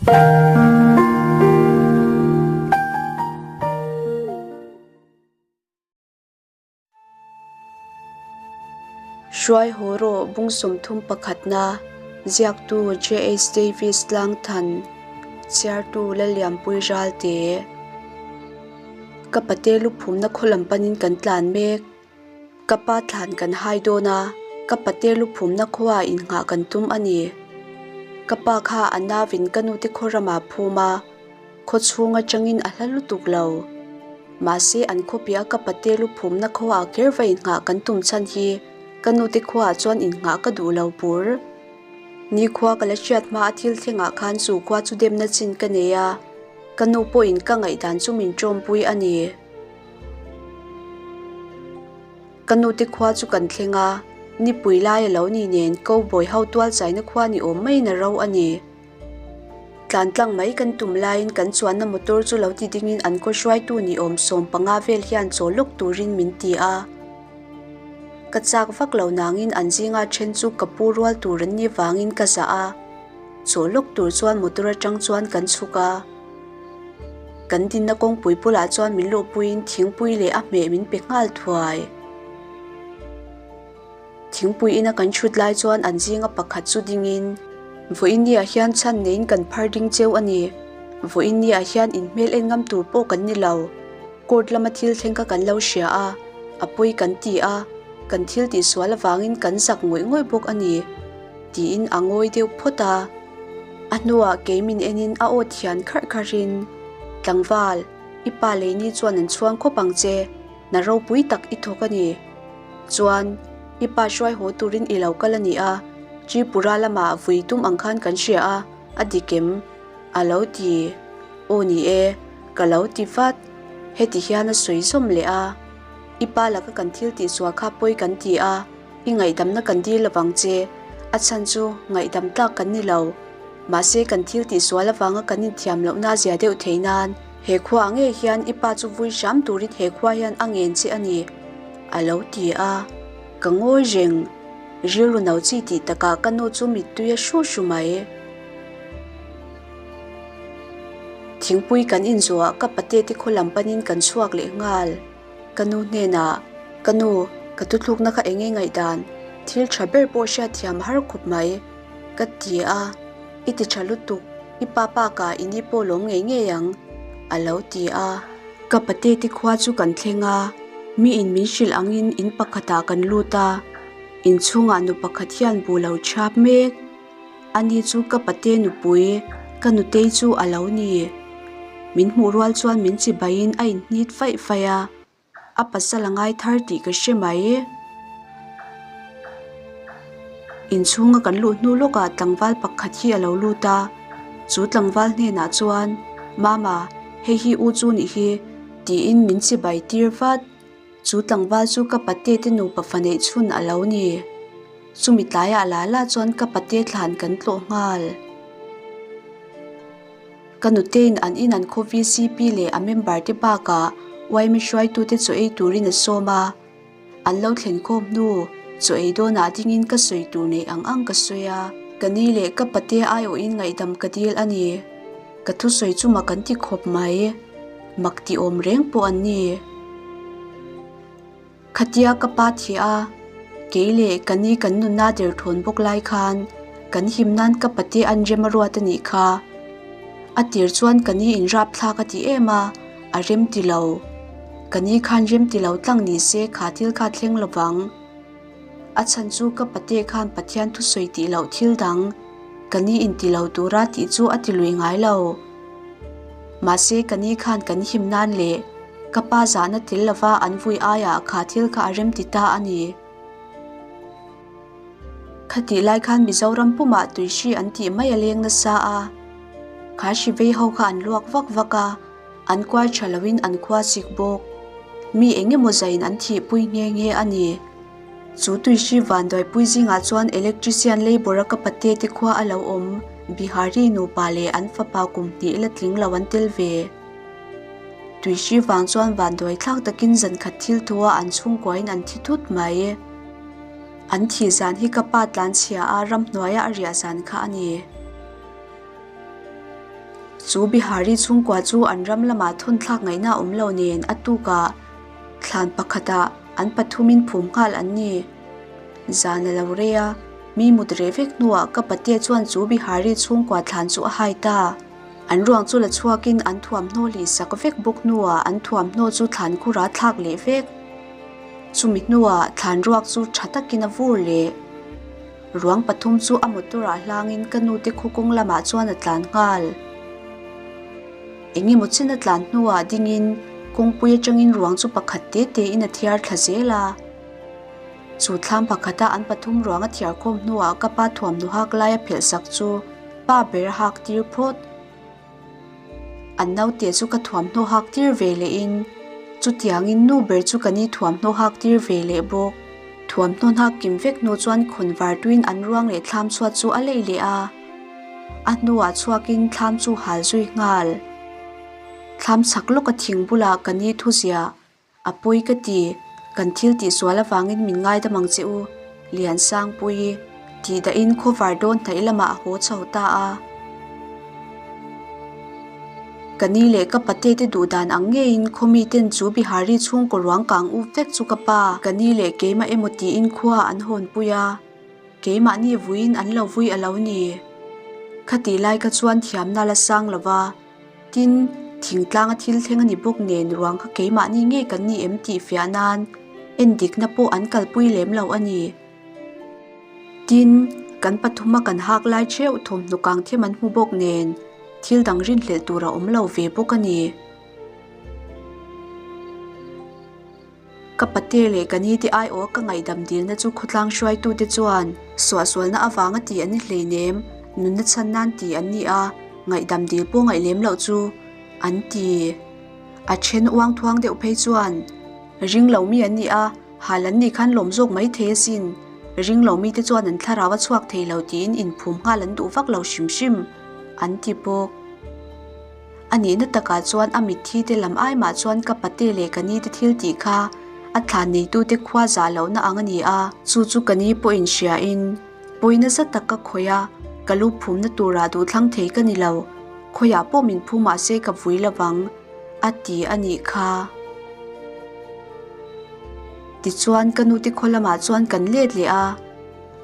Hruai haw rawh bung 30 pakhatna, ziaktu JH Davis Tlangthan, chhiartu Lallianpui Ralte. Ka pate luphumna khaw lam panin kan tlan mek. Ka pa thlan kan hai dawn a, ka pate luphumna khuaah innghah kan tum a ni. Ka pa kha a navin ka nute khaw ramah phum a, khaw chhung atangin a hla lutuk lo. Mahse an khawpiah ka pate luphumna khuaah kher va innghah kan tum chhan hi ka nute khuaah chuan innghah ka duh lo bur. Nikhua ka la hriat hma a thil thlengah khan chu khua chu demna chin ka nei a, ka nu pawhin ka ngaihdan chu min tawmpui a ni. Ka nute khua chu kan thleng a, nipui lai a lo ni nen cowboy ho tual chaina khua ni awm maiin a ro a ni. Tlan tlang mai kan tum laiin kan chuanna motor chu lo ti dingin an khaw hruaitu ni awm 15 vel hian chaw lawk turin min ti a. Ka chak vak lo nangin an zinga then chu ka pu rual tur an ni vangin ka zah a, chaw lawk tur chuan motor atang chuan kan chhuk a. Kan dinna kawngpui bulah chuan min luhpuiin thingpui leh a hmeh min pe nghal thuai. Thingpui ina kan thut lai chuan an zinga pakhat chu dingin, Vawiinniah hian chhan neiin kan phar ding cheu a ni. Vawiinniah hian inhmel en ngam tur pawh kan ni lo. Court lama thil thleng kha kan lo hria a, a pawi kan ti a, kan thil tihsual avangin kan zak ngawih ngawih bawk a ni, tiin a ngawi deuh phawt a. A hnuah kei min enin a aw thian kharh kharhin, Tlangval, i pa leini chuan an chhuang khawp ang che, na ropui tak i thawk a ni. Chuan, i pa hruai haw turin i lo kal a ni a, Tripura lamah vui tum ang khan kan hria a, a dik em? A lo ti. Aw ni e, ka lo ti vat. Heti hian a sawi zawm leh a, I pa laka kan thil tihsual kha pawi kan ti a, I ngaihdamna kan dil lovang che, a chhan chu ngaihdam tlak kan ni lo. Mahse kan thil tihsual avanga kan inthiam lohna zia deuh thei nan he khuaah ngei hian i pa chu vui hram turin he khua hian a ngen che a ni, a lo ti a. Ka ngawi reng, rilru no chi tih takah ka nu chu mittui a hru hru mai. Thingpui kan inzuah ka pate te khaw lam panin kan chhuak leh nghal. Ka nu hnenah, Ka nu, ka tuthlukna kha eng nge ngaihdan? Thil tha ber pawh hriatthiam har khawp mai, ka ti a. I ti tha lutuk, i pa bakah i ni pawh lawm ngei ngei ang, a lo ti a. Ka pate te khua chu kan thleng a, mi in min hrilh angin in pakhatah kan lut a, inchhungah nu pakhat hian bu lo chhap mek. Ani chu ka pate nupui, ka nutei chu a lo ni. Min hmuh rual chuan min chibaiin a inhnit faih faih a, a pasal a ngai thar tih ka hre mai. Inchhunga kan luh hnu lawkah tlangval pakhat hi a lo lut a, chu tlangval hnenah chuan, Mama, hei hi u chu nih hi, tiin min chibai tir vat. Chu tlangval chu ka pate te nupa fa neih chhun a lo ni. Chumi tlaiah la la chuan ka pate thlan kan tlawh nghal. Ka nutein an in an khaw VCP leh a member te bakah yma hruaitute chaw ei turin a sawm a. An lo thlen khawm hnu chaw ei dawnah dingin ka sawi tur neih ang ang ka sawi a. Ka ni leh ka pate aiawhin ngaihdam ka dil a ni. Ka thusawi chu mak an ti khawp mai. Mak ti awm reng pawh an ni. Khatia ka pa thih a, kei leh ka ni kan nunna derthawn bawk lai khan kan him nan ka pate an rem a ruat a nih kha. A tir chuan ka ni in rapthlak a ti em a, a rem ti lo. Ka ni khan rem ti lo tlang ni se kha thil kha thleng lovang. A chhan chu ka pate khan Pathian thusawi tih loh thil dang ka ni in ti lo tura tih chu a ti lui ngai lo. Mahse ka ni khan kan him nan leh ka pa zahna tel lova an vui aiah kha thil kha a rem ti ta a ni. Khatih lai khan Mizoram pumah tuihri an tih mai a leng nasa a, kha hri vei ho kha an luak vak vak a, An kuai tha loin an khua sik bawk. Mi eng emaw zain an thihpui nghe nghe a ni. Chu tuihri vanduaipui zingah chuan electrician labour a ka pate te khua a lo awm, Bihari nupa leh an fapa kum hnih la tling lo an tel ve. Tuihri vang chuan vanduai thlak takin zankhat thil thua an chhungkuain an thi thut mai. An thih zan hi ka pa tlanchhia a ramhnuaia a riah zan kha a ni. Chu Bihari chhungkua chu an ram lamah thawn thlak ngaihna a awm lo nen a tukah thlan pakhatah an pathumin phum nghal an ni. Zan a lo rei a, mi mut reh vek hnuah ka patea chuan chu Bihari chhungkua thlan chu a hai ta. An ruang chu la chhuakin an thuamhnaw hlih sak vek bawk hnuah an thuamhnaw chu thlan khura thlak leh vek. Chumi hnuah thlan ruak chu tha takin a vur leh. Ruang pathum chu a motor ah hlangin ka nu te khaw kawng lamah chuan a tlan nghal. Eng emaw chin a tlan hnuah dingin kawngpui atangin ruang chu pakhat te te in a thiar thla zel a. Chu thlam pakhata an pathum ruang a thiar khawm hnuah ka pa thuamhnaw hak lai a phelh sak chu pa ber a hak tir phawt. An naute chu ka thuamhnaw hak tir ve leh in chutiangin nu ber chu ka ni thuamhnaw hak tir ve leh bawk. Thuamhnaw hnak kim vek hnu chuan khawn var tuin an ruang leh thlam chhuat chu a leih leh a, a hnuah chhuakin thlam chu hal zui nghal. Thlam chak lawka thing bulah ka ni thu ziah A pawi ka ti, kan thil tihsual avangin min ngaidam ang che u, Liansangpui, tih dahin khawvar dawn hnaih lamah a haw chho ta a. Ka ni leh ka pate te duh dan ang ngeiin khaw miten chu Bihari chhungkaw ruang kang up vek chu ka pa, ka ni leh keimah emaw tiin khua an hawnpui a, keimahni vuiin an lo vui a lo ni. Khatih lai kha chuan thiamna la sang lova. Tin, thingtlanga thil thleng a ni bawk nen ruang kha keimahni ngei kan ni em tih fiah nan endikna pawh an kalpui lem lo a ni. Tin, kan pathuma kan hak lai theuh thawmhnaw kang them an hmu bawk nen thil dang rinhlelh tur a awm lo ve bawk a ni. Ka pate leh ka nite aiawh ka ngaihdam dilna chu khawtlang hruaitute chuan suahsualna avanga tih an ni hleinem, nunna chhan nan tih an ni a, ngaihdam dil pawh ngaih lem loh chu an ti. A then uang thuang deuh phei chuan ring lo mi an ni a, hal an nih khan lawm zawk mai thei asin, ring lo mite chuan an thlarau a chhuak thei lo tiin inphum nghal an duh vak lo hrim hrim an ti bawk. A nihna takah chuan a mitthi te lam ai mah chuan ka pate leh ka ni te thil tih kha a thlan neitute khua zah lohna ang a ni a. Chu chu ka ni pawhin hriain pawi nasa tak ka khawih a, ka lu phumna turah duhthlang thei ka ni lo, khawiah pawh min phu mah se ka vui lovang, a ti a nih kha. Tichuan ka nute khaw lamah chuan kan let leh a,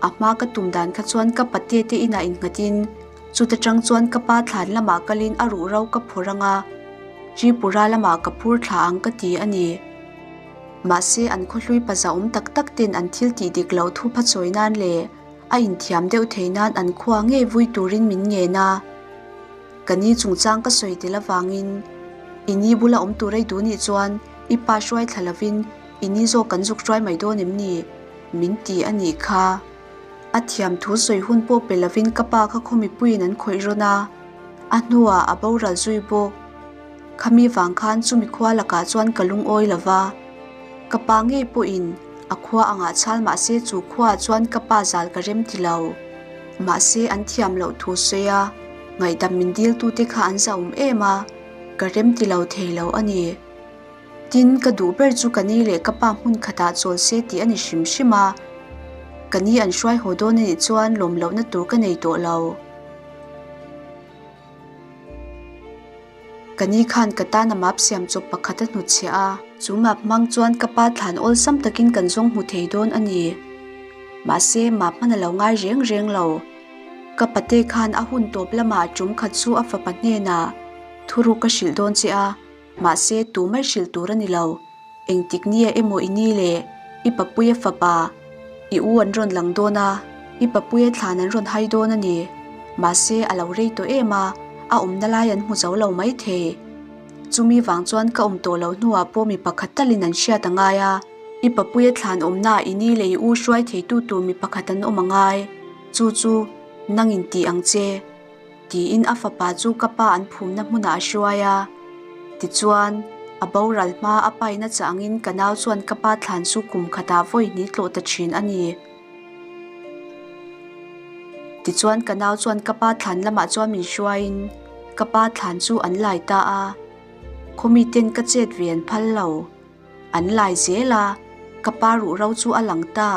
a hma ka tum dan kha chuan ka pate te inah innghatin, Chuta tang chuan ka pa thlan lamah kalin a ruh ro ka phur ang a, Tripura lamah ka phur thla ang ka ti a ni. Mahse an khawhlui paza awm tak tak ten an thil tih dik loh thu phachawi nan leh a inthiam deuh thei nan an khua ngei vui turin min ngen a. Ka ni chungchang ka sawi tel avangin i ni bula awm tur ei duh nih chuan i pa hruai thla lovin i ni zawk kan zuk hruai mai dawn em ni? min ti a nih kha. A thiam thu sawi hun pawh pe lovin ka pa kha khaw mipuiin an khawih rawn a, a hnuah a boral zui bawk. Khami vang khan chumi khua lakah chuan ka lungawi lo va, ka pa ngei pawhin a khua angah chhal mahse chu khuaah chuan ka pa zal ka rem ti lo. Mahse an thiam loh thu sawi a, ngaihdam min diltute kha an zahawm em a, ka rem ti lo thei lo a ni. Tin, ka duh ber chu ka ni leh ka pa hmun khatah chawl se tih a ni hrim hrim a. Ka ni an hruai haw dawn a nih chuan lawm lohna tur ka nei tawh lo. Ka ni khan ka tan a map siam chawp pakhat a hnutchhiah a. Chu map hmang chuan ka pa thlan awlsam takin kan zawng hmu thei dawn a ni. Mahse, map hman a lo ngai reng reng lo. Ka pate khan a hun tawp lamah tum khat chu a fapa hnenah thuruk ka hrilh dawn che a. Mahse, tu mai hrilh tur a ni lo. Engtik nia emaw i ni le, i papuia fapa, i u an rawn lang dawn a, i papuia thlan an rawn hai dawn a ni. Mahse, a lo rei tawh em a, a awmna lai an hmu zo lo maithei. Chumi vang chuan ka awm tawh loh hnuah pawh mi pakhat talin an hriat a ngai a, i papuia thlan awmnaah i ni leh i u hruai theitu tur mi pakhat an awm a ngai. Chu chu, nangin tih ang che. Tiin a fapa chu ka pa an phumna hmunah a hruai a. Tichuan, a boral hma a paina chah angin ka nau chuan ka pa thlan chu kum khatah vawi hnih tlawh ta thin a ni. Tichuan ka nau chuan ka pa thlan lamah chuan min hruaiin ka pa thlan chu an lai ta a. Khawmiten ka chet ve an phal lo. An lai zel a, ka pa ruhro chu a lang ta.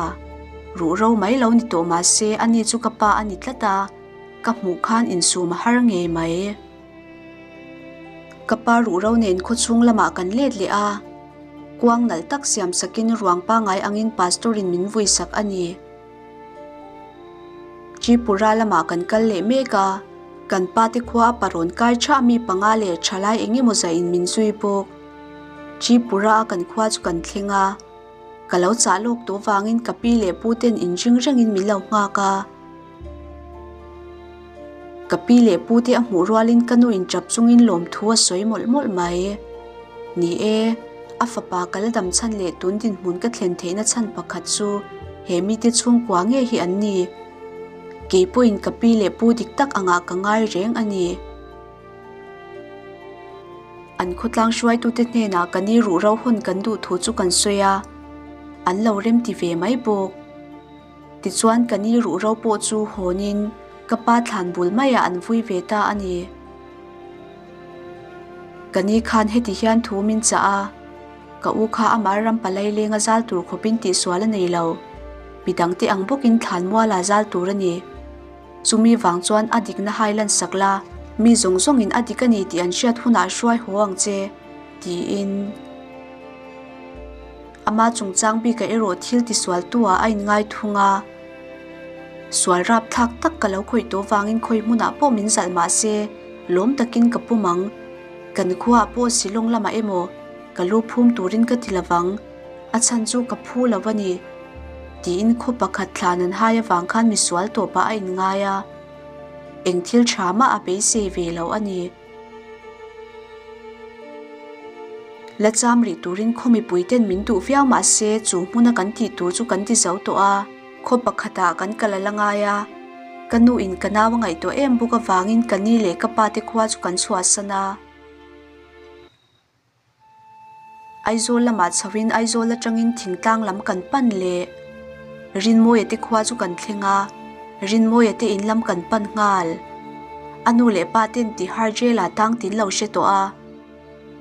Ruhro mai lo ni tawh mah se ani chu ka pa a ni tlat a, ka hmuh khan insum a har ngei mai. Ka pa ruhro nen khawchhung lamah kan let leh a, kuang nalh tak siam sakin ruang pangai angin pastor in min vui sak a ni. Tripura lamah kan kal leh mek a, kan pa te khua a parawn kai tha mi panga leh thalai eng emaw zah in min zui bawk. Tripura a kan khua chu kan thleng a, ka lo chah lawk tawh vangin ka pi leh pu ten inring rengin min lo nghak a. Ka pi leh pu te a hmuh rualin ka nu in tap chungin lawmthu a sawi mawlh mawlh mai. Ni e, a fapa ka la dam chhan leh tun dinhmun ka thlen theihna chhan pakhat chu he mite chhungkua nge hi an ni. Kei pawhin ka pi leh pu dik tak angah ka ngai reng a ni. An khawtlang hruaitute hnenah ka ni ruhro hawn kan duh thu chu kan sawi a, an lo remti ve mai bawk. Tichuan ka ni ruhro pawh chu hawnin ka pa thlan bul maiah an vui ve ta a ni. Ka ni khan heti hian thu min chah a, ka u kha amah ram palai lenga zal tur khawpin tihsual a nei lo. Midangte ang bawkin thlan muala zal tur a ni. Chumi vang chuan a dikna hai lansak la, mi zawng zawngin a dik a ni tih an hriat hunah hruai haw ang che, tiin. Ama chungchang bikah erawh thil tisualtu ah a inngai thung a. Sual rapthlak tak ka lo khawih tawh vangin khawi hmunah pawh min zalh mah se, lawm takin ka pum ang. Kan khuaah pawh Shillong lamah emaw ka lu phum turin ka ti lovang, a chhan chu ka phu lo a ni, tiin khaw pakhat thlan an hai avang khan misual tawpah a inngai a. Eng thil tha mah a beisei ve lo a ni. La cham rih turin khaw mipui ten min duh viau mah se chu hmuna kan tih tur chu kan ti zo tawh a, khaw pakhatah kan kal a la ngai a. Ka nu in ka nau a ngaihtuah em bawk avangin ka ni leh ka pa te khua chu kan chhuahsan a. Aizawl lamah chhoin Aizawl atangin thingtlang lam kan pan leh Rinmawia te khua chu kan thleng a, Rinmawia te in lam kan pan nghal. A nu leh pa ten Tihar jail ah tang tin lo hre tawh a,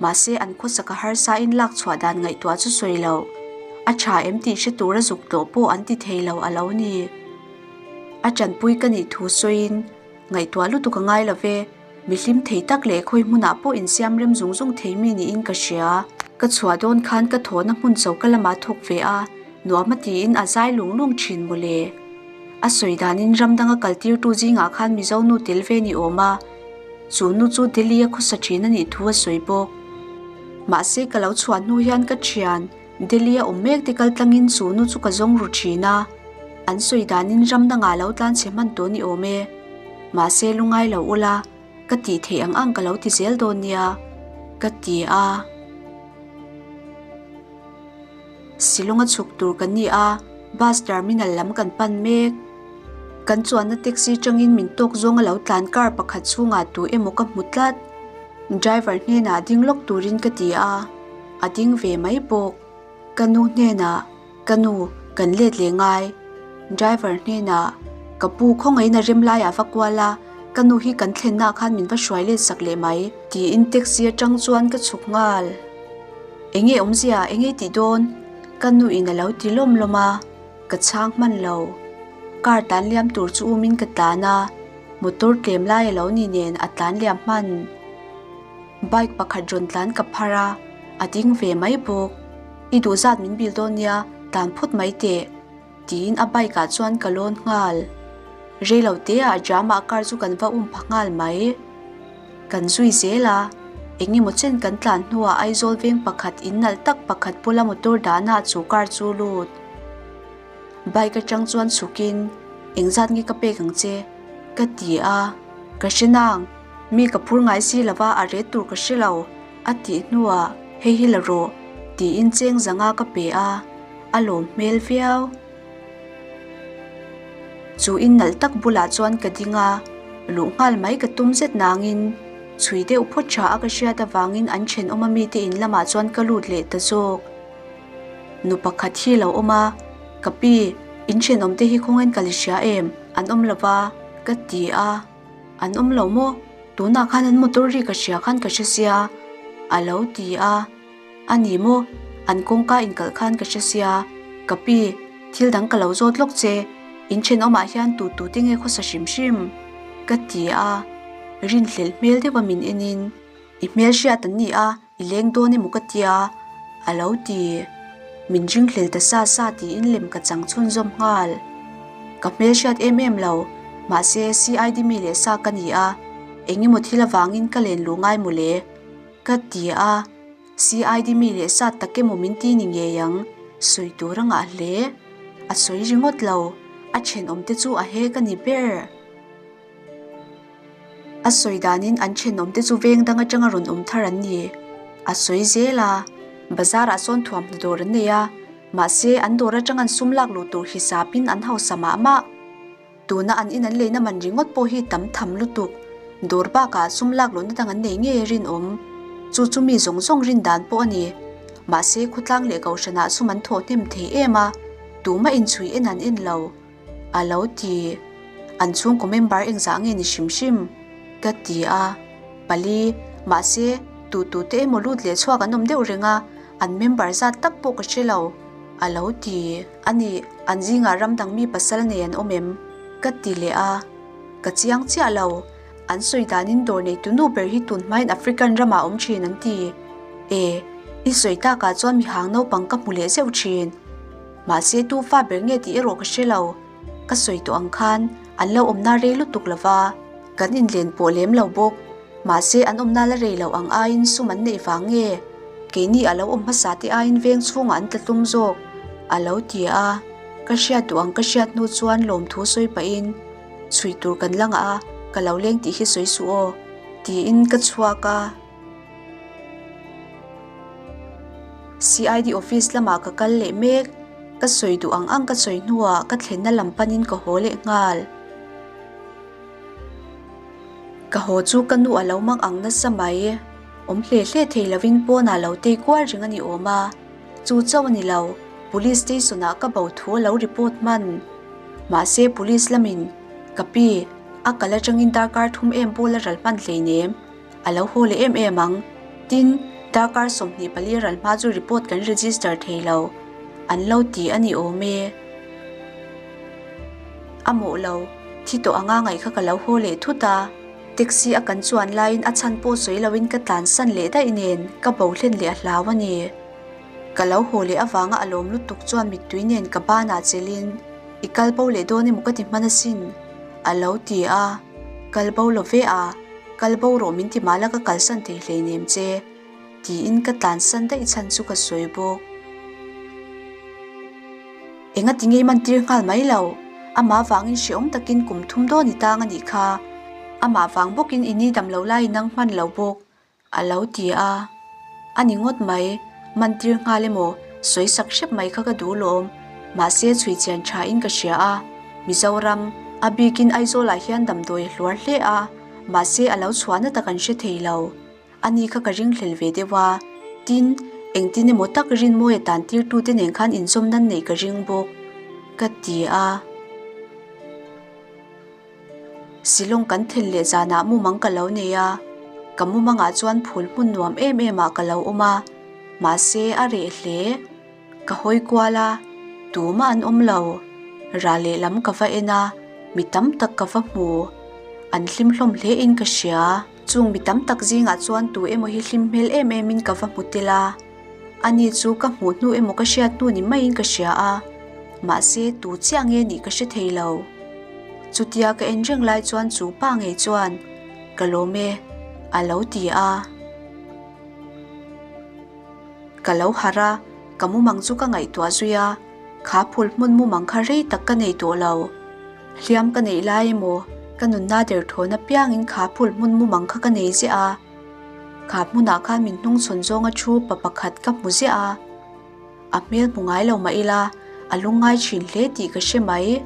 mahse an khawsak a harsa in lak chhuah dan ngaihtuah chu sawi lo, a tha em tih hre tura zuk tlawh pawh an ti thei lo a lo ni. A tanpui ka nih thu sawiin ngaihtuah lutuk a ngai lo ve. Mi hlim thei tak leh khawi hmunah pawh insiam rem zung zung thei mi niin ka hria. Ka chhuah dawn khan ka thawhna hmun choka lamah thawk ve a, nuam a tiin a zai lung lung thin mawle. A sawi danin ram danga kaltirtu zingah khan Mizo nu tel ve ni awm a, chu nu chu Delhi a khawsa thin a nih thu a sawi bawk. Mahse ka lo chhuah hnu hian ka thian Delhi a awm mek te kal tlangin chu nu chu ka zawng ru thin a, an sawi danin ram dangah lo tlan chhe hman tawh ni awm e. Mahse lungai lo ula, ka tih theih ang ang ka lo ti zel dawn nia, ka ti a. Shillong a chhuk tur kan ni a, bus terminal lam kan pan mek. Kan chuanna taxi tangin min tawk zawng a lo tlan car pakhat chhungah tu emaw ka hmu tlat. Driver hnenah ding lawk turin ka ti a. A ding ve mai bawk. Ka nu hnenah, Ka nu, kan let leh ngai. Driver hnenah, Ka pu khawngaihin a rem laiah va kual a, ka nu hi kan thlennaah khan min va hruai let sak leh mai. Tiin taxi atang chuan ka chhuk nghal. Enge awmzia, enge tih dawn? Ka nu in a lo ti lawm lawm a, ka chhang hman lo. Car tlan liam tur chu umin ka tlan a, motor tlem lai a lo ni nen a tlan liam hman. Bike pakhat rawn tlan ka phar a, a ding ve mai bawk. I duh zat min bil dawn nia, tlan phawt mai teh, tiin a bike ah chuan ka lawn nghal. Rei lo te ah jam ah car chu kan va um pha nghal mai. Kan zui zel a, eng emaw chen kan tlan hnuah Aizawl veng pakhat in nalh tak pakhat bula motor dahna chu car chu lut. Bike atang chuan chhukin, Engzat nge ka pek ang che? ka ti a, ka hre nang. Mi ka phur ngai si lova a ret tur ka hre lo, a tih hnuah hei hi la rawh tiin cheng zanga ka pe a, a lawm hmel viau. Chu in nalh tak bulah chuan ka ding a, luh nghal mai ka tum zet nangin chhui deuh phawt tha a ka hriat avangin an thenawm a mite in lamah chuan ka lut leh ta zawk. Nu pakhat hi lo awm a, Ka pi, in thenawm te hi khawngain ka li hria em? An awm lova, ka ti a. An awm lo maw? Tunah khan an motor ri ka hria khan ka hre sia, a lo ti a. A ni maw? An kawngka inkalh khan ka hre sia. Ka pi, thil dang ka lo zawt lawk che. In thenawmah hian tu tu te nge khawsa hrim hrim? Ka ti a. Rinhlelh hmel deuha min enin. I hmelhriat an ni a, i leng dawn emaw ka tia, a lo ti. Min ringhlel ta sa sa tiin lem ka chang chhunzawm nghal. Ka hmelhriat em em lo, mahse CID mi leh sa ka ni a, eng emaw thil avangin ka len luh ngai mawle, ka ti a. CID mi leh sa tak emaw min ti ni ngei ang, sawi tur a ngah hle. A sawi ringawt lo, a thenawmte chu a hek a ni ber. A sawi danin an thenawmte chu veng dang atanga rawn awm thar an ni. A sawi zel a, bazar ah sawn thuamhnaw dawr an nei a, mahse an dawr atang an sum lak luh tur hisapin an hausa mah mah. Tuna an in an leina man ringawt pawh hi tam tham lutuk. Dawr bakah sum lak luhna dang an nei ngei rinawm. Chu chu mi zawng zawng rin dan pawh a ni. Mahse khawtlang leh kohhranah sum an thawh hnem thei em a, tumah inchhui en an en lo. A lo ti. An chhungkaw member engzah nge ni hrim hrim? Ka ti a. Pali, mahse, tu tu te emaw lut leh chhuak an awm deuh reng a, an member zat tak pawh ka hre lo. A lo ti. A nih, an zingah ram dang mi pasal nei an awm em? Ka ti leh a. Ka chiang chiah lo. An sawi danin dawr neitu nu ber hi tun hmain African ramah awm thin an ti. E, i sawi takah chuan mihang naupang ka hmu leh zeuh thin. Mahse tu fa ber nge tih erawh ka hre lo. Ka sawi tawh ang khan an lo awmna rei lutuk lo va, kan inlen pawh lem lo bawk. Mahse an awmna la rei loh ang aiin sum an neih vang nge? Keini a lo awm hmasa te aiin veng chhungah an tla tlum zawk, a lo ti a. Ka hriat duh ang ka hriat hnu chuan lawmthu sawi pahin chhui tur kan la ngah a, ka lo leng tih hi sawi suh aw, tiin ka chhuak a. CID office lamah ka kal leh mek, ka sawi duh ang ang ka sawi hnuah ka thlenna lam panin ka haw leh nghal. Ka haw chu ka nu a lo mang ang nasa mai, awm hle hle thei lovin pawnah lo tei kual reng a ni awm a, chu chauh a ni lo, police station ah ka bo thu a lo report hman. Mahse police lamin, Ka pi, a kal atangin darkar thum em pawh la ral hman hleinem, A lo haw leh em em ang. Tin, darkar 24 ral hma chu report kan register thei lo. An lo ti a ni awm e. A mawh lo, thi tawh anga ngaih kha ka lo haw leh thut a. Taxi a kan chuan laiin a chhan pawh sawi loin ka tlansan leh daih nen ka bo hlen leh a hlau a ni. Ka lo haw leh avanga a lawm lutuk chuan mittui nen ka banah chelhin, I kal bo leh dawn emaw ka ti hman asin, a lo ti a. Kal bo lo ve a, kal bo rawh min ti mah la ka kalsan thei hleinem che, tiin ka tlansan daih chhan chu ka sawi bawk. Enga ti ngei man tir nghal mai lo, amah vangin hrehawm takin kum thum dawn i tang a nih kha, amah vang bawkin i ni dam lo lai nang hman lo bawk, A lo ti a, A ni ngawt mai, man tir nghal emaw, sawi sak hrep mai kha ka duh lawm, mahse chhui chian tha in ka hria a, Mizoram, a bikin Aizawl ah hian damdawi a hluar hle a, mahse a lo chhuahna tak an hre thei lo, a ni kha ka ringhlel ve deuh a, tin, engtin emaw tak Rinmawia tan tir tu te nen khan inzawm nan neih ka ring bawk, ka ti a. Silawng kan thlen leh zanah mumang ka lo nei a, ka mumangah chuan phul hmun nuam em em ah ka lo awm a, mahse a reh hle. Ka hawi kual a, tumah an awm lo. Rah lehlam ka va en a, mi tam tak ka va hmu. An hlim hlawm hle in ka hria. Chung mi tam tak zingah chuan tu emaw hi hlim hmel em em in ka va hmu tel a. Ani chu ka hmuh hnu emaw ka hriat hnu ni maiin ka hria a, mahse tu chiah nge nih ka hre thei lo. Chutia ka en reng lai chuan chu pa ngei chuan, Ka lawm e, a lo ti a. Ka lo harh a, ka mumang chu ka ngaihtuah zui a, kha phul hmun mumang kha rei tak ka nei tawh lo. Hliam ka neih lai emaw, ka nunna derthawn apiangin kha phul hmun mumang kha ka nei ziah a. Kha hmunah khan min hnungchhawn zawnga thu pa pakhat ka hmu ziah a, a hmel hmu ngai lo mah ila a lungngai thin hle tih ka hre mai.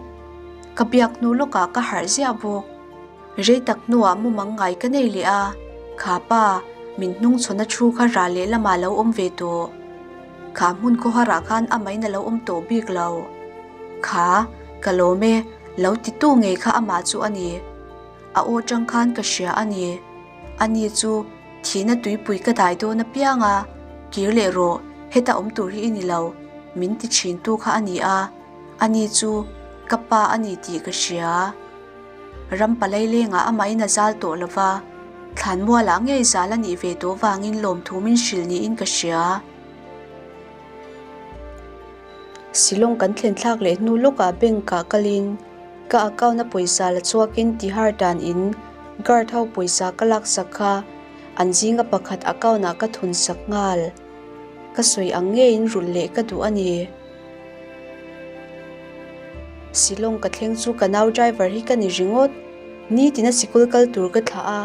Ka biak hnu lawkah ka harh ziah bawk. Rei tak hnuah mumang ngai ka nei leh a, kha pa, min hnungchhawn a thu kha rah leh lamah lo awm ve tawh. Kha hmun khawharah khan amahin a lo awm tawh bik lo. Kha, ka lawm e, lo titu ngei kha amah chu a ni. A aw tang khan ka hria a ni. Ani chu thihna tuipui ka dai dawn apiang a, kir leh rawh, heta awm tur hi i ni lo, min ti thin tu kha a ni a, ani chu ka pa a ni tih ka hria. Ram palai lengah amahin a zal tawh lo va. Thlanmualah ngei zal a nih ve tawh vangin lawmthu min hrilh niin ka hria. Silawng kan thlen thlak leh hnu lawkah bank ah kalin ka account a pawisa la chhuakin tihar dan in guard ho pawisa ka laksak kha an zinga pakhat account ah ka thun sak nghal. Ka sawi ang ngeiin rulh leh ka duh a ni. Silawng ka thleng chu ka nau driver hi ka ni ringawt. Nitin a sikul kal tur ka thlah a,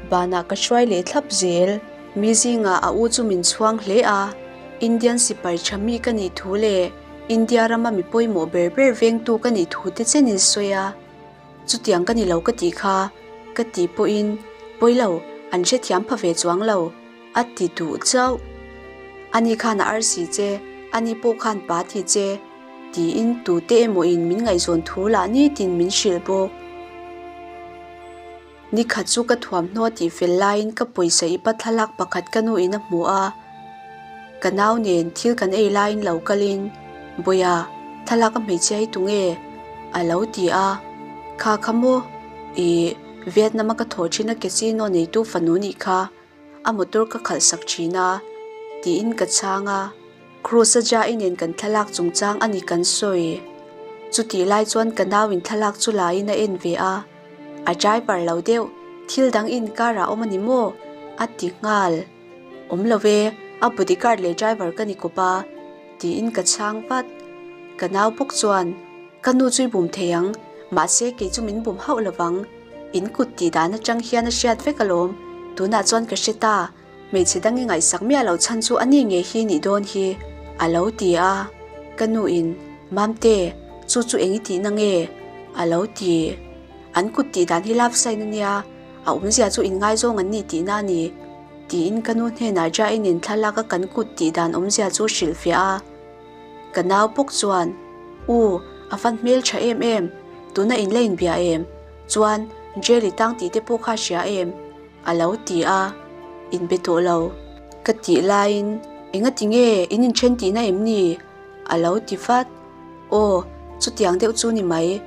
banah ka hruai leh thlap zel. Mi zingah a u chu min chhuang hle a, Indian sipai tha mi ka nih thu leh India rama mi pawimawh ber ber vengtu ka nih thu te chenin sawi a. Chutiang ka ni lo ka tih kha, ka tih pawhin, Pawi lo, an hrethiam pha ve chuang lo. A ti duh chauh. Ani khan a arsi che, ani pawh khan pa ti che, tiin tute emaw in min ngaihzawn thu lah nitin min hrilh bawk. Nikhat chu ka thuamhnaw tih fel laiin ka pawisa ipa thlalak pakhat ka nu in a hmu a. Ka nau nen thil kan ei laiin lo kalin, Bawiha, thlalak a hmeichhia hi tunge? a lo ti a. Kha kha maw? Ih, Vietnam a ka thawh thin a casino neitu fanu nih kha. A motor ka khalh sak thin a, tiin ka chhang a. Cruz-a Jai nen kan thlalak chungchang a ni kan sawi. Chutih lai chuan ka nauin thlalak chu laiin a en ve a. A driver lo deuh, thil dang inkar ah awm a ni maw? a ti nghal. Awm lo e, a bodyguard leh driver ka ni kawp a, tiin ka chhang vat. Ka nau bawk chuan, Ka nu chu i bum thei ang, mahse kei chu min bum hauh lovang. In kut tih dan atang hian a hriat vek alawm, tunah chuan ka hre ta, hmeichhe dang i ngaihsak miah loh chhan chu a ni ngei hi nih dawn hi, a lo ti a. Ka nu in, Mamte, chu chu eng i tihna nge? a lo ti. An kut tih dan hi love sign a nia, a awmzia chu inngaizawng an ni tihna a ni, tiin ka nu hnenah Jain in thlalak a kan kut tih dan awmzia chu hrilhfiah a. Ka nau bawk chuan, U, a van hmel tha em em, tuna in la inbia em? Chuan, Jelly tang tih te pawh kha hria em? A lo ti a, Inbe tawh lo. Ka tih laiin, Engati nge in inthen tihna em ni? A lo ti vat. Aw, chutiang deuh chu ni mai,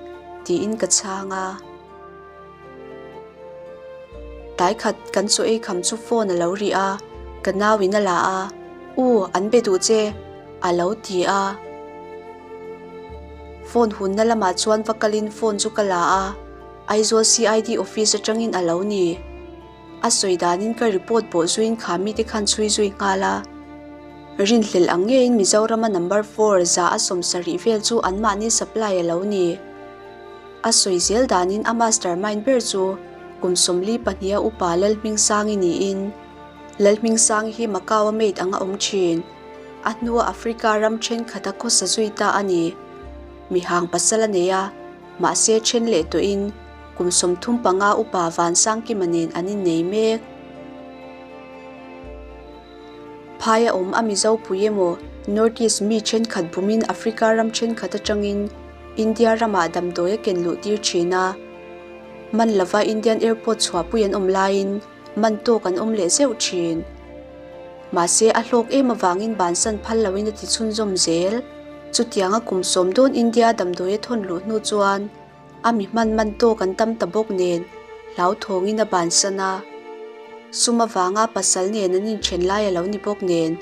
tiin ka chhang a. Tlai khat kan chaw ei kham chu phone a lo ri a, ka nau in a la a, U, an be duh che, a lo ti a. Phone hunna lamah chuan va kalin phone chu ka la a, Aizawl CID office atangin a lo ni. A sawi danin ka report pawh zuiin kha mite khan chhui zui nghal a. Rinhlelh ang ngeiin Mizorama number four za a 70 vel chu anmahni supply a lo ni. A sawi zel danin a master mind ber chu kum 42 a upa Lalhmingsangi niin Lalhmingsangi hi Macau a maid anga awm thin. A hnua Africa ram thenkhat a khawsa zui ta a ni. Mihang pasal a nei a, mahse then leh tawhin Kum 35 upa Vansangkima nen an innei mek. Phaia awm a Mizo pui emaw North East mi thenkhat bumin Africa ram thenkhat atangin India ramah damdawi a ken luh tir thin a. Man lova Indian Airport chhuahpui an awm laiin man tawk an awm leh zeuh thin. Mahse a hlawk em avangin bansan phal loin a ti chhunzawm zel. Chutianga kum sawm dawn India damdawi a thawn luh hnu chuan A mi hman man tawk an tam ta bawk nen hlauthawngin a bansan a. Sum avanga pasal nen an inthen lai a lo ni bawk nen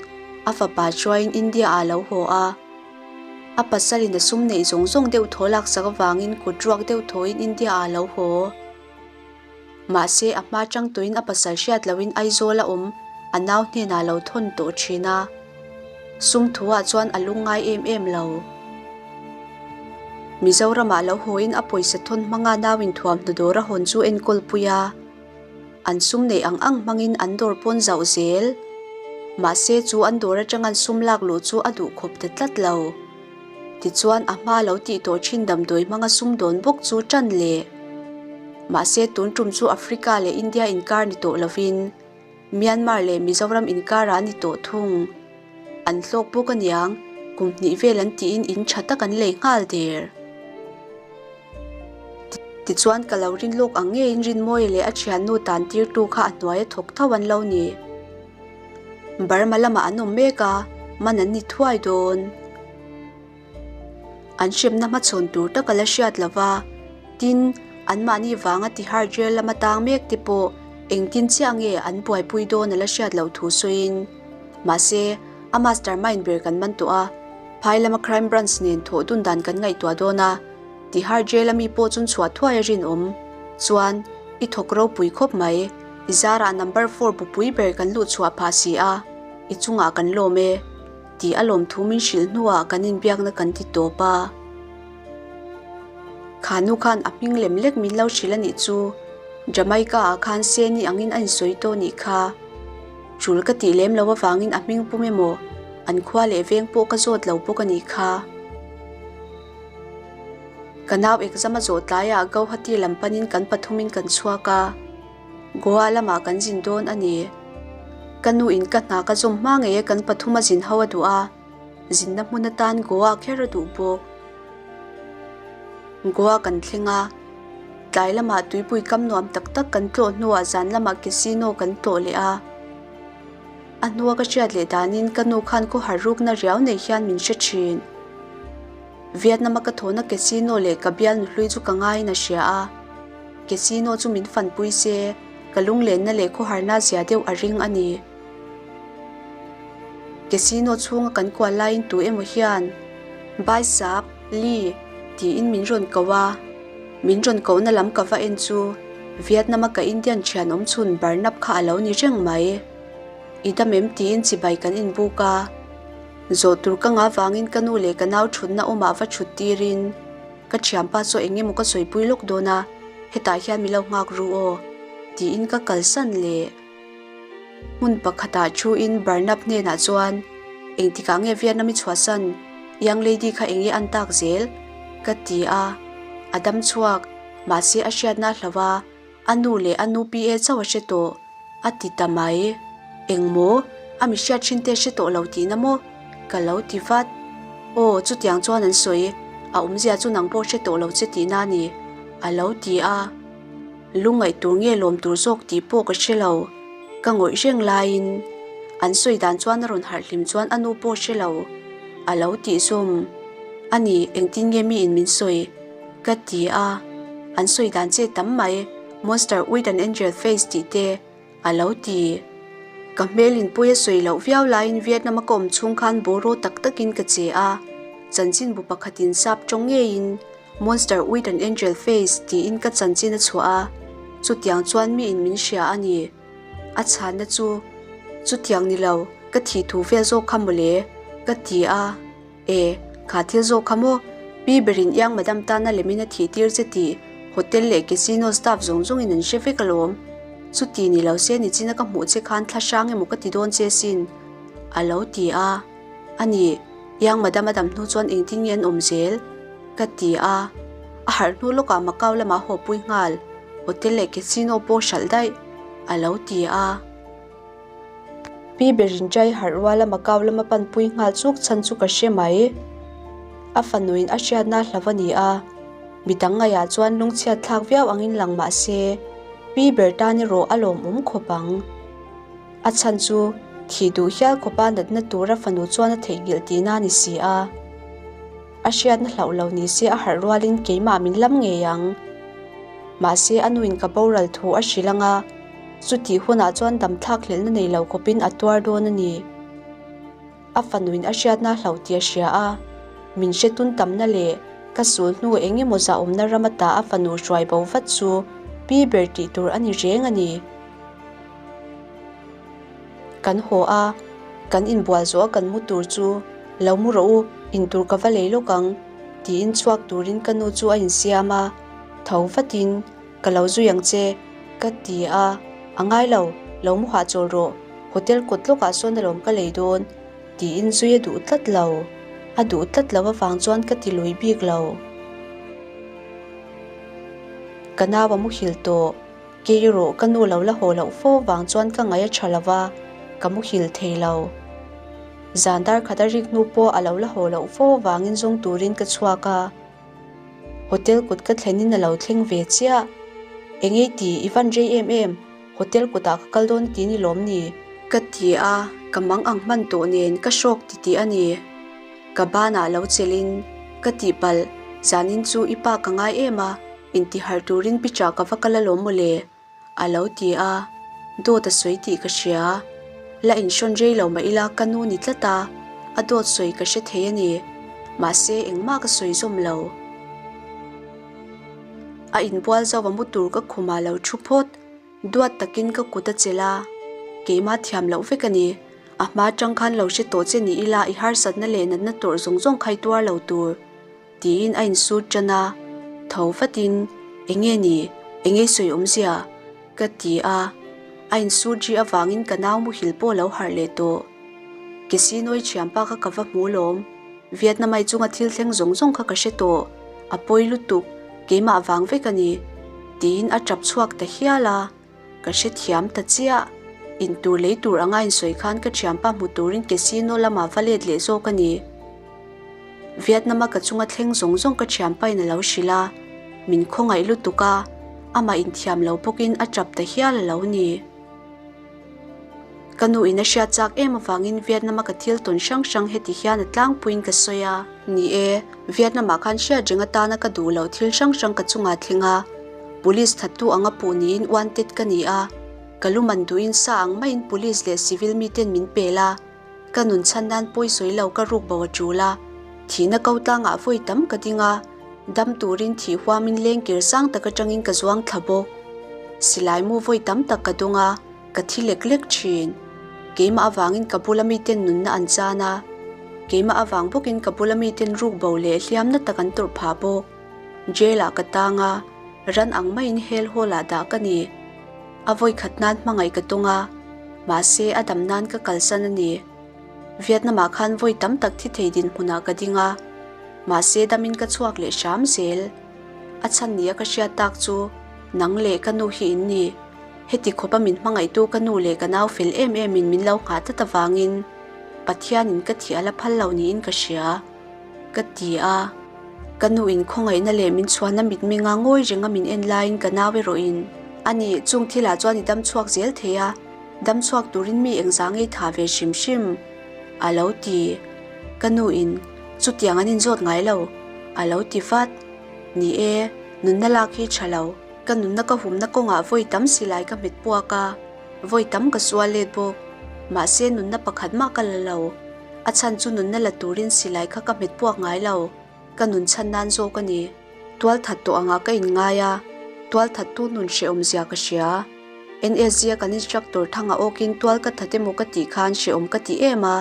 a fapa chuain India ah a lo haw a. A pasalin a sum neih zawng zawng deuh thaw laksak avangin kut ruak deuh thawin India ah a lo haw. Mahse, a hma chang tuin a pasal hriat loin Aizawl a awm a nau hnenah lo thawn tawh thin a. Sum thuah chuan a lungngai em em lo. Mizoramah lo hawiin a pawisa thawn hmanga nau inthuamhnaw dawr a hawn chu enkawl pui a. An sum neih ang ang hmangin an dawr pawn zauh zel. Mahse, chu an dawr atang an sum lak luh chu a duh khawp ta tlat lo. Tichuan a hma lo tih tawh thin damdawi hmanga sumdawn bawk chu tan leh. Mahse tun tum chu Africa leh India inkar ni tawh lovin Myanmar leh Mizoram inkarah a ni tawh thung. An hlawk bawk aniang, kum hnih vel an tiin in tha tak an lei nghal der. Tichuan ka lo rin lawk ang ngeiin Rinmawia leh a thiannu tan tirtu kha a hnuaia thawk tho an lo ni. Burma lamah an awm mek a, man an ni thuai dawn. An hremna hmachhawn tur tak a la hriat lo va, tin, anmahni vanga Tihar jail lama tang mek te pawh Engtin chiah nge an buaipui dawn a la hriat loh thu sawiin, mahse, a mastermind ber kan man tawh a, phai lama crime branch nen thawh dun dan kan ngaihtuah dawn a, Tihar jail a mi pawh chun chhuah thuai a rinawm. Chuan, i thawk ropui khawp mai, i zarah number four bupui ber kan luh chhuah phah si a, i chungah kan lawm e, tih a lawmthu min hrilh hnuah kan inbiakna kan ti tawp a. Kha nu khan a hming lem lek min lo hrilh a nih chu. Jamaica ah khan Seni angin a insawi tawh nih kha. Tul ka tih lem lo avangin a hming pum emaw an khua leh veng pawh ka zawt lo bawk a nih kha. Ka nau exam a zawh tlaiah Gauhati lam panin kan pathumin kan chhuak a. Goa lamah kan zin dawn a ni. Ka nu in ka hna ka zawm hma ngei e kan pathum a zin ho a duh a. Zinna hmun atan Goa kher a duh bawk. Goa kan thleng a, tlai lamah tuipui kam nuam tak tak kan tlawh hnuah zan lamah casino kan tlawh leh a. A hnua ka hriat leh danin ka nu khan khawhar rukna riau nei hian min hre thin. Vietnam-a ka thawhna casino leh ka bial nuhlui chu ka ngaiin a hria a. Casino chu min fanpui se, ka lunglenna leh khawharna zia deuh a ring a ni. Casino chhunga kan kual laiin tu emaw hian, Bai Sap, Lee, tiin min rawn ko a. Min rawn kohna lam ka va en chu Vietnam-a ka Indian thian awm chhun Barnab kha a lo ni reng mai. I dam em tiin chibai kan inbuk a. Zawh tur ka ngah vangin ka nu leh ka nau thutna awmah va thut tirin ka thianpa chu eng emaw ka sawipui lawk dawn a, hetah hian mi lo nghak ru aw, tiin ka kalsan leh. Hmun pakhatah thuin Barnab hnenah chuan, Engtikah nge Vietnam i chhuahsan? Young lady kha eng nge an tak zel? ka ti a. A dam chhuak, mahse a hriatna a hlau a, a nu leh a nu PA chauh a hre tawh, a ti ta mai. Eng maw? A mi hriat thin te hre tawh lo tihna maw? Ka lo ti vat. Aw, chutiang chuan an sawi, a awmzia chu nang pawh hre tawh lo che tihna a ni, a lo ti a. Lungngaih tur nge lawm tur zawk tih pawh ka hre lo. Ka ngawih reng laiin an sawi dan chuan a rawn harh hlim chuan a nu pawh hre lo a lo tih zawm. A ni, engtin nge miin min sawi? Ka ti a. An sawi dan che tam mai, Monster with an angel face tih te a lo ti. Ka hmelin pawi a sawi loh viau laiin Vietnam a ka awm chhung khan bawraw tak takin ka che a. Chanchinbu pakhatin sap tawng ngeiin Monster with an angel face tiin ka chanchin a chhuah a, chutiang chuan miin min hria a ni. A chhanna chu, Chutiang ni lo, ka thih thu vel zawk kha mawle, ka ti a. E, kha thil zawk kha maw? Pi berin Iang Madam tana lemin a thih tir che tih hotel leh casino staff zawng zawngin an hre vek alawm. Chuti ni lo se nichina ka hmuh che khan thla hrang emaw ka ti dawn che sin, a lo ti a. A ni, Iang Madam a dam hnu chuan engtin nge an awm zel? Ka ti a. A harh hnu lawkah Macau lamah haw pui nghal, hotel leh casino pawh hralh daih, a lo ti a. Pi Berin Chai harh ruala Macau lama panpui nghal chuk chhan chu ka hre mai. A fanuin a hriatna hlau a ni a, midang ngaihah chuan lungchhiat thlak viau angin lang mah se, Pi Ber tan erawh a lawmawm khawp ang. A chhan chu thih duh hial khawpa natna tura fanu chuan a theihnghilh tihna a ni si a. A hriatna hlauh lo ni se a harh rualin keimah min lam ngei ang. Mahse a nuin ka boral thu a hrilh ang a, chutih hunah chuan damthlak hlelhna nei lo khawpin a tuar dawn a ni. A fanuin a hriatna hlauh tih a hria a, min hre tun tamna leh ka sul hnu eng emaw zahawmna ram ata a fanu hruai bo vat chu pi ber tih tur a ni reng a ni. Kan haw a, kan inbual zawh a kan mu tur chu lo mu rawh u, intur ka va lei lawk ang tiin chhuak turin ka nu chu a insiam a, tho vatin ka lo zui ang che ka ti a, a ngai lo, lo mu hahchawl rawh, hotel kawt lawkah sawn alawm ka lei dawn tiin zui a duh tlat lo, a duh tlat lo avang chuan ka ti lui bik lo. Ka nau a muhil tawh. Kei erawh ka nu lo la haw loh fo vang chuan ka ngaih a tha lo va, ka muhil thei lo. Zan dar khat a rik hnu pawh a lo la haw loh fo vangin zawng turin ka chhuak a. Hotel kut ka thlenin a lo thleng ve chiah. Engei ti, i van rei em em, hotel kutah ka kal dawn ti ni lawm ni? Ka ti a, ka mang ang hman tawh nen ka hrawk ti tih a ni. Ka banah lo chelhin ka tihpalh, zanin chu i pa ka ngai em a, Intihar turin picha ka va kal alawm mawle, a lo ti a. Dawt a sawi tih ka hria. La inhrawn rei lo mah ila ka nu ni tlat a, a dawt sawi ka hre thei a ni. Mahse engmah ka sawi zawm lo. A inbual zauh a mu tur ka khumah lo thu phawt. Duat takin ka kut a chelh a, keimah thiam loh vek a ni. A hma atang khan lo hre tawh che ni ila i harsatna leh natna tawrh zawng zawng kha i tuar lo tur. Tiin a insut tan a, tho vatin, Enge ni? Enge sawi awmzia? Ka ti a, a insut ri avangin ka nau muhil pawh lo harh leh tawh. Kesinawi thianpa kha ka va hmu lawm. Vietnamai chunga thil thleng zawng zawng kha ka hre tawh, a pawi lutuk, keimah vang vek a ni, tiin a tap chhuak ta hial a, ka hre thiam ta chiah. Intur lei tur anga insawi khan ka thianpa hmu turin casino lamah va let leh zawk a ni. Vietnam-a ka chunga thleng zawng zawng ka thianpain a lo hrilh a, min khawngaih lutuk a, amah inthiam lo bawkin a tap ta hial a lo ni. Ka nu in a hriat chak em avangin Vietnam-a ka thil tawn hrang hrang heti hian a tlangpuiin ka sawi a. Ni e, Vietnam-ah khan hriat reng atana ka duh loh thil hrang hrang ka chungah thleng a. Police thattu anga puh niin wanted ka ni a. Ka lu man duhin sa ang maiin police leh civil miten min pel a. Ka nun chhan nan pawi sawi lo ka ruk bo a tul a. Thihna ko tlangah vawi tam ka ding a. Dam turin thih huamin lengkir sang tak atangin ka zuang thla bawk. Silai mu vawi tam tak ka dawng a. Ka thi lek lek thin. Keimah avangin ka bula miten nunna an chan a, keimah avang bawkin ka bula miten ruk bo leh hliamna tak an tawrh phah bawk. Jail ah ka tang a, ran ang maiin hel hawl ah dah ka ni. A vawikhat nan hmangaih ka tawng a, mahse a dam nan ka kalsan a ni. Vietnam ah khan vawi tam tak thi thei dinhmunah ka ding a, mahse damin ka chhuak leh hram zel. A chhan nia ka hriat tak chu nang leh ka nu hi in ni. Heti khawpa min hmangaihtu ka nu leh ka nau fel em em in min lo nghah tlat avangin Pathianin ka thih a la phal lo niin ka hria, ka ti a. Ka nu in khawngaihna leh min chhuahna mitmenga ngawi renga min en laiin ka nau erawhin, Ani, chung thilah chuan i dam chhuak zel thei a, dam chhuak turin mi engzah ngei tha ve hrim hrim, a lo ti. Ka nu in, Chutiang an inzawt ngai lo, a lo ti vat. Ni e, nunna lak hi tha lo. Ka nunna ka humna kawngah vawi tam silai ka hmet puak a, vawi tam ka sual let bawk. Mahse nunna pakhat mah ka la lo. A chhan chu nunna la turin silai kha ka hmet puak ngai lo, ka nun chhan nan zawk a ni. Tual that tawh angah ka inngai a, tual thattu nun hrehawm zia ka hria. NSG a kan instructor thanga awkin tual ka that emaw ka tih khan hrehawm ka ti em a.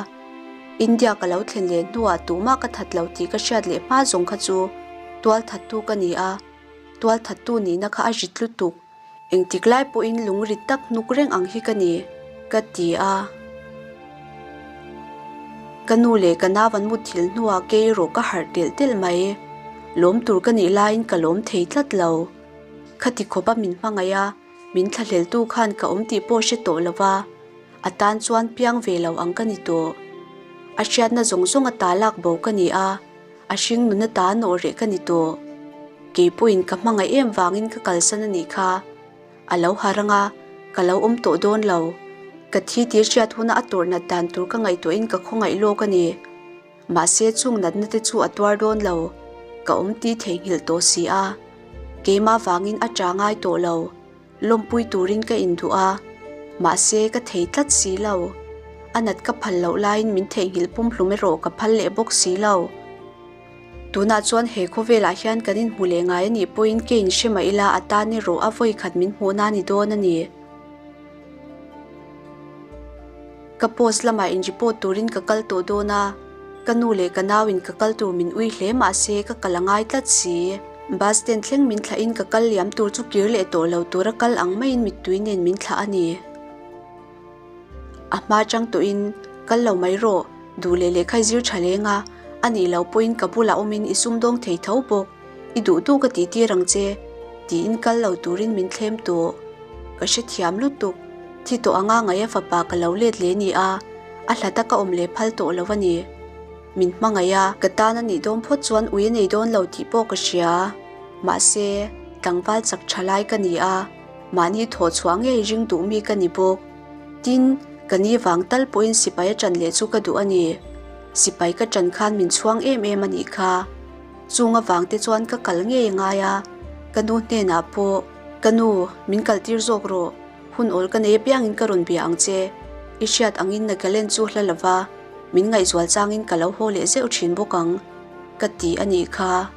India ka lo thlen leh hnuah tumah ka that lo tih ka hriat leh hma zawng kha chu tual thattu ka ni a. Tualthattu nihna kha a rit lutuk, engtik lai pawhin lung rit tak hnuk reng ang hi ka ni, ka ti a. Ka nu leh ka nau an mutthilh hnuah kei erawh ka harh telh telh mai. Lawm tur ka nih laiin ka lawm thei tlat lo. Khati khawpa min hmangaih a, min thlahleltu khan ka awm tih pawh hre tawh lo va, a tan chuan piang ve lo ang ka ni tawh. A hriatna zawng zawng a ta lak bo ka ni a. A hring nuna ta nawh reh ka ni tawh. Kei pawhin ka hmangaih em vangin ka kalsan a nih kha. A lo har anga, ka lo awm tawh dawn lo. Ka thi tir hriat huna a tawrh nat dan tur ka ngaihtuahin ka khawngaih lawk a ni. Mahse chung natna te chu a tuar dawn lo. Ka awm ti theihnghilh tawh si a. Keimah vangin a ṭa ngai tawh lo. Lawmpui turin ka induh a, mahse ka thei tlat si lo. A nat ka phal loh laiin min theihnghilh pumhlum erawh ka phal leh bawk si lo. Tunah chuan he khawvelah hian kan inhmu leh ngai a nih pawhin ke inhre mah ila a tan erawh a vawi khat min hmuhna a ni dawn a ni. Ka post lamah in report turin ka kal tawh dawn a, ka nu leh ka nau in ka kal tur min ui hle mahse ka kal a ngai tlat si. Bus stand thleng min thlah in ka kal liam tur chu kir leh tawh lo tura kal ang maiin mittui nen min thlah a ni. A hma chang tawhin, Kal lo mai rawh, duh leh lehkha i zir tha leng a, a nih loh pawhin ka bulah awmin i sumdawng thei tho bawk. I duh duh ka tih tir ang che, tiin kal lo turin min thlem tawh. Ka hrethiam lutuk, thi tawh anga ngaih a fapa ka lo let leh ni a, a hlata ka awm leh phal tawh lo a ni. Min hmangaih a, ka tan a nih dawn phawt chuan ui a nei dawn lo tih pawh ka hria. Mahse, tlangval chak tha lai ka ni a, mahni thawh chhuah ngei ring duh mi ka ni bawk. Tin, ka ni vang tal pawhin sipai a ṭan leh chu ka duh a ni. Sipai ka ṭan khan min chhuang em em a nih kha. Chung avang te chuan ka kal ngei a ngai a, ka nu hnenah pawh, Ka nu, min kaltir zawk rawh. Hun awl ka nei apiangin ka rawn bia ang che. I hriat angin Nagaland chu hla lova, min ngaihzual changin ka lo haw leh zeuh thin bawk ang, ka ti a nih kha.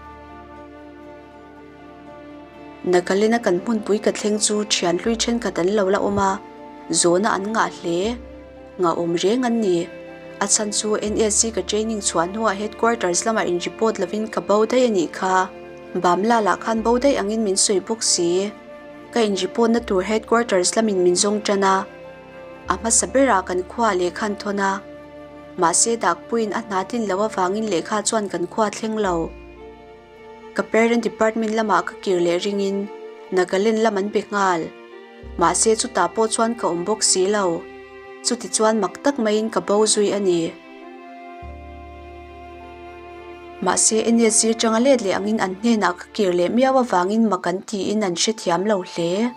Nagaland-a kan hmunpui ka thleng chu thian hlui thenkhat an lo la awm a, zawhna an ngah hle. Ngahawm reng an ni. A chhan chu NSC ka training chhuah hnuah headquarters lamah in report lovin ka bo daih a nih kha. Bamla lah khan bo daih angin min sawi bawk si. Ka in report na tur headquarters lamin min zawng tan a. A hmasa berah kan khua lehkha an thawn a. Mahse Dakpuiin a hna tlin loh avangin lehkha chuan kan khua thleng lo. Ka parent department lamah ka kir leh ringin Nagaland lam an be nghal. Mahse chutah pawh chuan ka awm bawk si lo. Chuti chuan mak tak maiin ka bo zui a ni. Mahse NSG atanga let leh angin an hnenah ka kir leh miau avangin mak an tiin an hrethiam lo hle.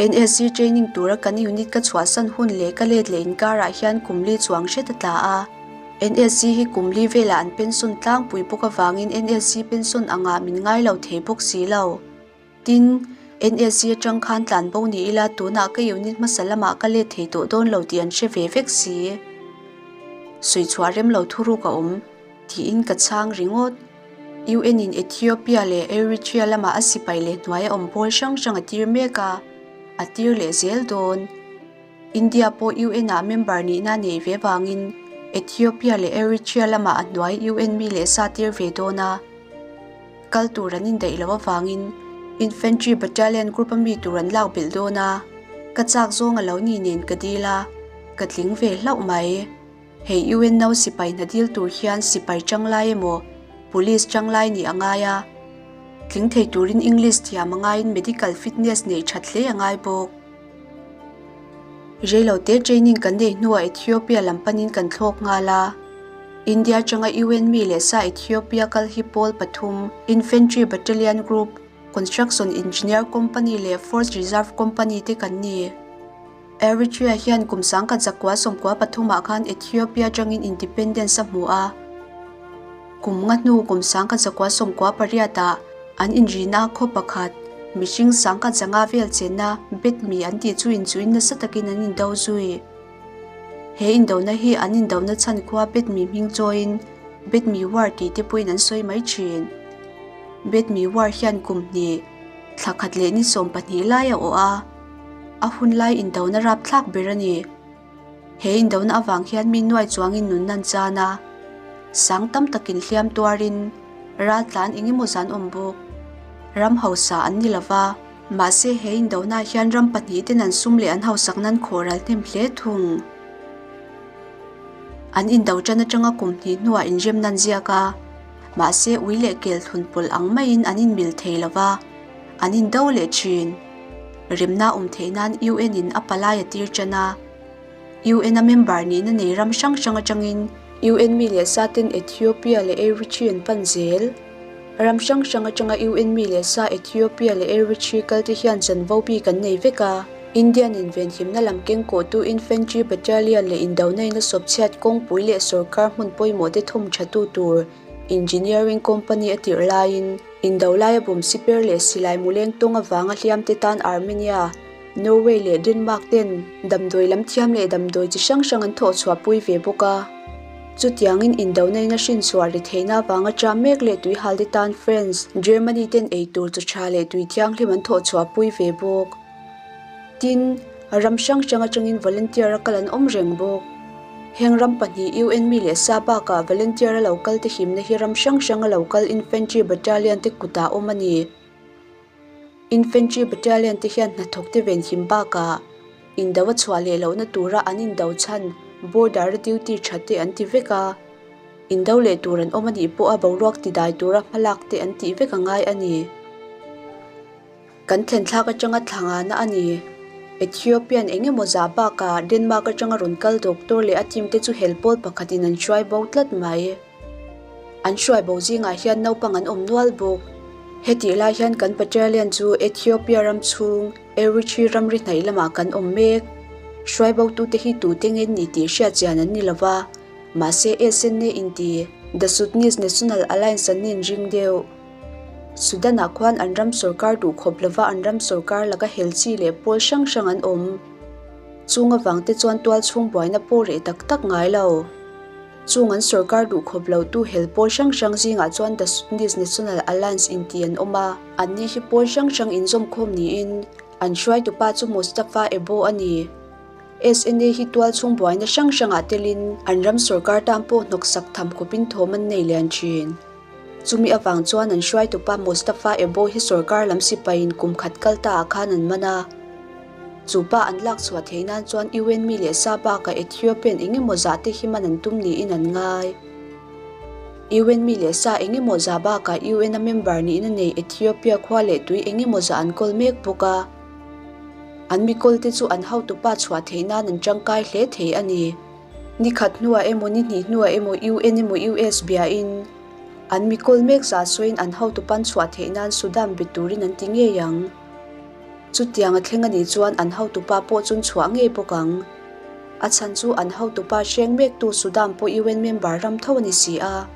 NSG training tura kan unit ka chhuahsan hun leh ka let leh inkarah hian kum li chuang hret a tla a. NSG hi kum li velah an pension tlangpui bawk avangin NSG pension angah min ngai lo thei bawk si lo. Tin, NSG atang khan tlan bo ni ila tunah ka unit hmasa lamah ka let thei tawh dawn lo tih an hre ve vek si. Sawichhuah rem lo thuruk a awm, tiin ka chhang ringawt. UN in Ethiopia leh Eritrea lamah a sipai leh hnuai a awm pawl hrang hrang a tir mek a, a tir leh zel dawn. India pawh UN ah member nihna a neih ve vangin Ethiopia leh Eritrea lamah a hnuai UN mi leh sa tir ve dawn a, kal tur an indaih loh avangin Infantry Battalion group a mi tur an lak belh dawn a, ka chak zawng a lo ni nen ka dil a, ka tling ve hlauh mai. Hei UN nau sipai hna dil tur hian sipai tanglai emaw Police tanglai nih a ngai a, tling thei turin English thiam a ngaiin medical fitness neih that hle a ngai bawk. Reilote training kan nei hnuah Ethiopia lam panin kan thlawk nghal a. India atanga UN mi leh sa Ethiopia kal hi pawl pathum, Infantry Battalion Group, Construction Engineer Company leh Force Reserve Company te kan ni. Eritrea hian kum sangkhat zakua sawmkua pathumah khan Ethiopia atangin independence a hmu a. Kum nga hnu kum sangkhat zakua sawmkua pariatah an inrina khaw pakhat, mihring sangkhat zanga vel chenna Betmi an tih chu inchuin nasa takin an indo zui. He indona hi an indona chhan khua Betmi hming chawiin Betmi War tih te pawhin an sawi mai thin. Betmi War hian kum hnih, thla khat leh ni 12 lai a awh a. A hun lai indona rapthlak ber a ni. He indona avang hian mi nuai chuangin nun nan chan a, sang tam takin hliam tuarin raltlan eng emaw zan awm bawk. Ram hausa an ni lova, mahse he indona hian ram pahnihten an sum leh an hausak nan khawh ral hnem hle thung. An indo tan atanga kum hnih hnuah inrem nan ziak a, mahse ui leh kel thlun pawlh ang maiin an inmil thei lova, an indo leh thin. Remna awm theih nan UN in a palai a tir tan a. UN a member nihna nei ram hrang hrang atangin UN mi leh sa ten Ethiopia leh Eritrea an pan zel. Ram hrang hrang atanga UN mi leh sa Ethiopia leh Eritrea kal te hian chanvo bik an nei vek a. Indian in venhimna lam kengkawhtu Infantry Battalion leh indona in a sawpchhiat kawngpui leh sorkar hmun pawimawh te thawm thatu tur Engineering company a tirh laiin indo laia bawm siper leh silai muleng tawng avanga hliamte tan Armenia, Norway leh Denmark ten damdawi lam thiam leh damdawi chi hrang hrang an thawh chhuahpui ve bawk a. Chutiangin indona in a hrinchhuah ri theihna avanga ṭam mek leh tuihalte tan France, Germany ten eitur chaw ṭha leh tui thianghlim an thawh chhuahpui ve bawk. Tin, ram hrang hrang atangin volunteer a kal an awm reng bawk. Heng ram pahnih UN mi leh sa bakah volunteer a lo kal te himna hi ram hrang hrang a lo kal Infantry Battalion te kutah awm a ni. Infantry Battalion te hian hnathawk te venhim bakah indo a chhuah leh lohna tura an indo chhan border a duty tha te an ti vek a. Indo leh tur an awm a nih pawha boruak tidai tura hmalak te an tih vek a ngai a ni. Kan thlen thlak atanga thla ngana a ni. Ethiopian eng emaw zah bakah Denmark atanga rawn kal doctor leh a team te chu hel pawl pakhatin an hruai bo tlat mai. An hruai bo zingah hian naupang an awm nual bawk. Hetih lai hian kan battalion chu Ethiopia ram chhung Eritrea ramri hnaih lamah kan awm mek. Hruai botute hi tute nge ni tih hriat chian an ni lova, mahse SNA inti The Sudanese National Alliance an inring deuh. Sudan-ah khuan an ram sorkar duh khawp lova an ram sorkar laka hel chi leh pawl hrang hrang an awm. Chung avangte chuan tualchhung buaina pawh reh tak tak ngai lo. Chung an sorkar duh khawp lotu hel pawl hrang hrang zingah chuan The Sudanese National Alliance inti an awm a. Anni hi pawl hrang hrang inzawmkhawm niin an hruaitupa chu Mustafa Ebo a ni. SNA hi tualchhung buaina hrang hrangah telin an ram sorkar tan pawh hnawksak tham khawpin thawm an nei lian thin. Chumi avang chuan an hruaitupa Mustafa Ebo hi sorkar lam sipaiin kum khat kal ta ah khan an man a. Chu pa an lak chhuah theih nan chuan UN mi leh sa bakah Ethiopian eng emaw zah te hi man an tum niin an ngai. UN mi leh sa eng emaw zah bakah UN a member nihna nei Ethiopia khua leh tui eng emaw zah an kawl mek bawk a. An mikawl te chu an hotupa chhuah theih nan an tangkai hle thei a ni. Ni khat hnuah emaw ni hnih hnuah emaw UN emaw US biain an mikawl mek zah sawiin an hotu pan chhuah theih nan Sudan be turin an ti ngei ang. Chutiang a thleng a nih chuan an hotupa pawh chun chhuah ngei bawk ang. A chhan chu an hotupa hreng mektu Sudan pawh UN member ram tho a ni si a.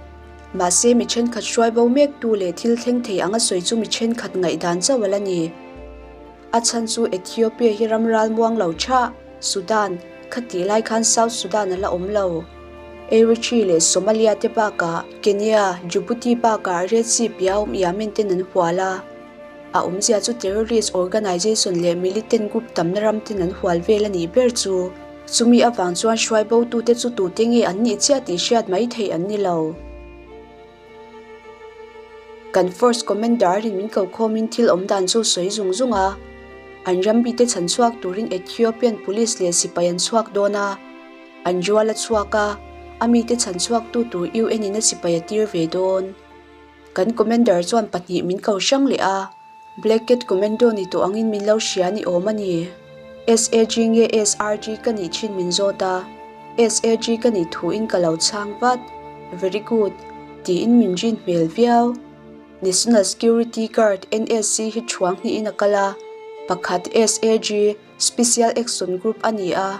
Mahse mi thenkhat hruai bo mektu leh thil thleng thei anga sawi chu mi thenkhat ngaihdan chauh a la ni. A chhan chu Ethiopia hi ram ral muang lo tha, Sudan, kha tih lai khan South Sudan a la awm lo. Eritrea leh Somalia te bakah Kenya, Djibouti bakah Red Sea piah a awm Yemen ten an hual a. A awmzia chu terrorist organization leh militant group tamna ram ten an hual vel a nih ber chu. Chumi avang chuan hruai botute chu tute nge an nih chiah tih hriat mai theih an ni lo. Kan Force Commander in min ko khawmin thil awm dan chu sawi zung zung a. An ram mite chhan chhuak turin Ethiopian Police leh sipai an chhuak dawn a. An rual a chhuak a, a mite chhan chhuaktu tur UN in a sipai a tir ve dawn. Kan Commander chuan pahnih min ko hrang leh a, Black Cat Commando ni tawh angin min lo hria ni awm a ni. SAG nge SRG ka nih thin min zawt a, SAG ka nih thuin ka lo chhang vat. Very good, tiin min rin hmel viau. National Security Guard, NSC, hi thuang hnihin a kal a, pakhat SAG, Special Action Group, a ni a,